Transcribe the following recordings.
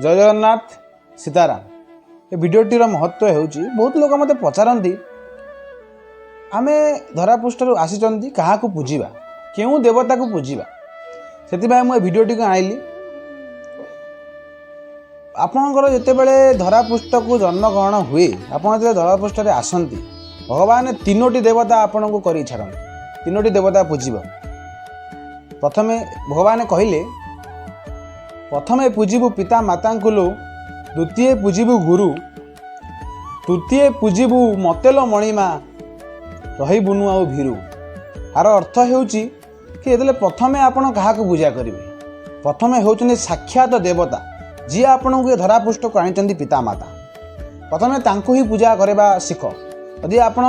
ଜୟ ଜଗନ୍ନାଥ, ସୀତାରାମ। ଏ ଭିଡ଼ିଓଟିର ମହତ୍ତ୍ୱ ହେଉଛି, ବହୁତ ଲୋକ ମୋତେ ପଚାରନ୍ତି, ଆମେ ଧରାପୃଷ୍ଠରୁ ଆସିଛନ୍ତି, କାହାକୁ ପୂଜିବା, କେଉଁ ଦେବତାକୁ ପୂଜିବା? ସେଥିପାଇଁ ମୁଁ ଏ ଭିଡ଼ିଓଟିକୁ ଆଣିଲି। ଆପଣଙ୍କର ଯେତେବେଳେ ଧରାପୃଷ୍ଠକୁ ଜନ୍ମଗ୍ରହଣ ହୁଏ, ଆପଣ ଯେତେବେଳେ ଧରାପୃଷ୍ଠରେ ଆସନ୍ତି, ଭଗବାନ ତିନୋଟି ଦେବତା ଆପଣଙ୍କୁ କରି ଛାଡ଼ନ୍ତି। ତିନୋଟି ଦେବତା ପୂଜିବ। ପ୍ରଥମେ ଭଗବାନ କହିଲେ, ପ୍ରଥମେ ପୂଜିବୁ ପିତା ମାତାଙ୍କୁ ଲୋ, ଦ୍ୱିତୀୟ ପୂଜିବୁ ଗୁରୁ, ତୃତୀୟ ପୂଜିବୁ ମତେଲ ମଣିମା, ରହିବୁନୁ ଆଉ ଭୀରୁ। ଆର ଅର୍ଥ ହେଉଛି କି ଯେତେବେଳେ ପ୍ରଥମେ ଆପଣ କାହାକୁ ପୂଜା କରିବେ, ପ୍ରଥମେ ହେଉଛନ୍ତି ସାକ୍ଷାତ ଦେବତା, ଯିଏ ଆପଣଙ୍କୁ ଏ ଧରାପୃଷ୍ଠକୁ ଆଣିଛନ୍ତି, ପିତାମାତା। ପ୍ରଥମେ ତାଙ୍କୁ ହିଁ ପୂଜା କରିବା ଶିଖ। ଯଦି ଆପଣ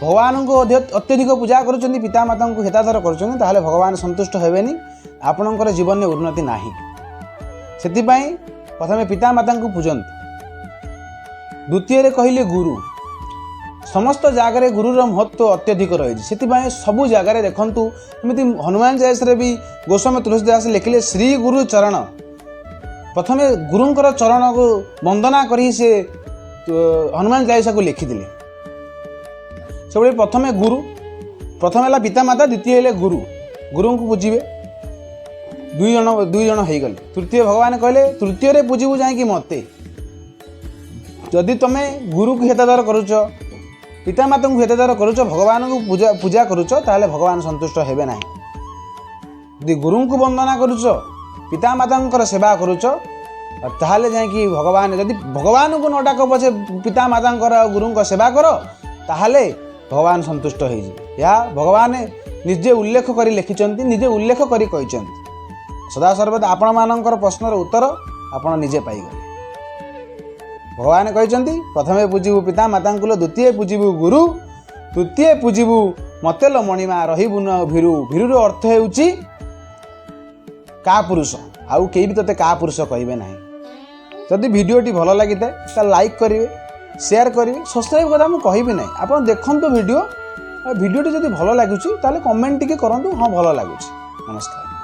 ଭଗବାନଙ୍କୁ ଅତ୍ୟଧିକ ପୂଜା କରୁଛନ୍ତି, ପିତାମାତାଙ୍କୁ ହିତାଧର କରୁଛନ୍ତି, ତାହେଲେ ଭଗବାନ ସନ୍ତୁଷ୍ଟ ହେବେନି, ଆପଣଙ୍କର ଜୀବନରେ ଉନ୍ନତି ନାହିଁ। ସେଥିପାଇଁ ପ୍ରଥମେ ପିତାମାତାଙ୍କୁ ପୂଜନ୍ତୁ। ଦ୍ୱିତୀୟରେ କହିଲେ ଗୁରୁ। ସମସ୍ତ ଜାଗାରେ ଗୁରୁର ମହତ୍ତ୍ୱ ଅତ୍ୟଧିକ ରହିଛି। ସେଥିପାଇଁ ସବୁ ଜାଗାରେ ଦେଖନ୍ତୁ, ଏମିତି ହନୁମାନ ଚାଳିଶାରେ ବି ଗୋସ୍ୱାମୀ ତୁଳସୀ ଦାସ ଲେଖିଲେ, ଶ୍ରୀ ଗୁରୁ ଚରଣ। ପ୍ରଥମେ ଗୁରୁଙ୍କର ଚରଣକୁ ବନ୍ଦନା କରି ସେ ହନୁମାନ ଚାଳିଶାକୁ ଲେଖିଥିଲେ। ସେଭଳି ପ୍ରଥମେ ଗୁରୁ, ପ୍ରଥମେ ହେଲା ପିତାମାତା, ଦ୍ୱିତୀୟ ହେଲେ ଗୁରୁ। ଗୁରୁଙ୍କୁ ପୂଜିବେ। ଦୁଇ ଜଣ, ଦୁଇ ଜଣ ହେଇଗଲେ। ତୃତୀୟ ଭଗବାନ କହିଲେ, ତୃତୀୟରେ ପୂଜିବୁ ଯାଇକି ମୋତେ। ଯଦି ତମେ ଗୁରୁକୁ ହିତାଧର କରୁଛ, ପିତାମାତାଙ୍କୁ ହିତାଧର କରୁଛ, ଭଗବାନଙ୍କୁ ପୂଜା କରୁଛ, ତାହେଲେ ଭଗବାନ ସନ୍ତୁଷ୍ଟ ହେବେ ନାହିଁ। ଯଦି ଗୁରୁଙ୍କୁ ବନ୍ଦନା କରୁଛ, ପିତାମାତାଙ୍କର ସେବା କରୁଛ, ତାହେଲେ ଯାଇକି ଭଗବାନ, ଯଦି ଭଗବାନଙ୍କୁ ନ ଡାକ ପଛେ ପିତାମାତାଙ୍କର ଆଉ ଗୁରୁଙ୍କ ସେବା କର, ତାହେଲେ ଭଗବାନ ସନ୍ତୁଷ୍ଟ ହେଇଯିବେ। ଏହା ଭଗବାନ ନିଜେ ଉଲ୍ଲେଖ କରି ଲେଖିଛନ୍ତି, ନିଜେ ଉଲ୍ଲେଖ କରି କହିଛନ୍ତି। ସଦାସର୍ବଦା ଆପଣମାନଙ୍କର ପ୍ରଶ୍ନର ଉତ୍ତର ଆପଣ ନିଜେ ପାଇଗଲେ। ଭଗବାନ କହିଛନ୍ତି, ପ୍ରଥମେ ପୂଜିବୁ ପିତା ମାତାଙ୍କୁ, ଦ୍ୱିତୀୟ ପୂଜିବୁ ଗୁରୁ, ତୃତୀୟ ପୂଜିବୁ ମତେଲ ମଣିମା, ରହିବୁନୁ ଆଉ ଭୀରୁ। ଭୀରୁର ଅର୍ଥ ହେଉଛି କା ପୁରୁଷ। ଆଉ କେହି ବି ତୋତେ କା ପୁରୁଷ କହିବେ ନାହିଁ। ଯଦି ଭିଡ଼ିଓଟି ଭଲ ଲାଗିଥାଏ, ତାହେଲେ ଲାଇକ୍ କରିବେ, ସେୟାର କରିବେ। ସବସ୍କ୍ରାଇବ୍ କଥା ମୁଁ କହିବି ନାହିଁ। ଆପଣ ଦେଖନ୍ତୁ ଭିଡ଼ିଓ। ଆଉ ଭିଡ଼ିଓଟି ଯଦି ଭଲ ଲାଗୁଛି, ତାହେଲେ କମେଣ୍ଟ ଟିକେ କରନ୍ତୁ, ହଁ, ଭଲ ଲାଗୁଛି। ନମସ୍କାର।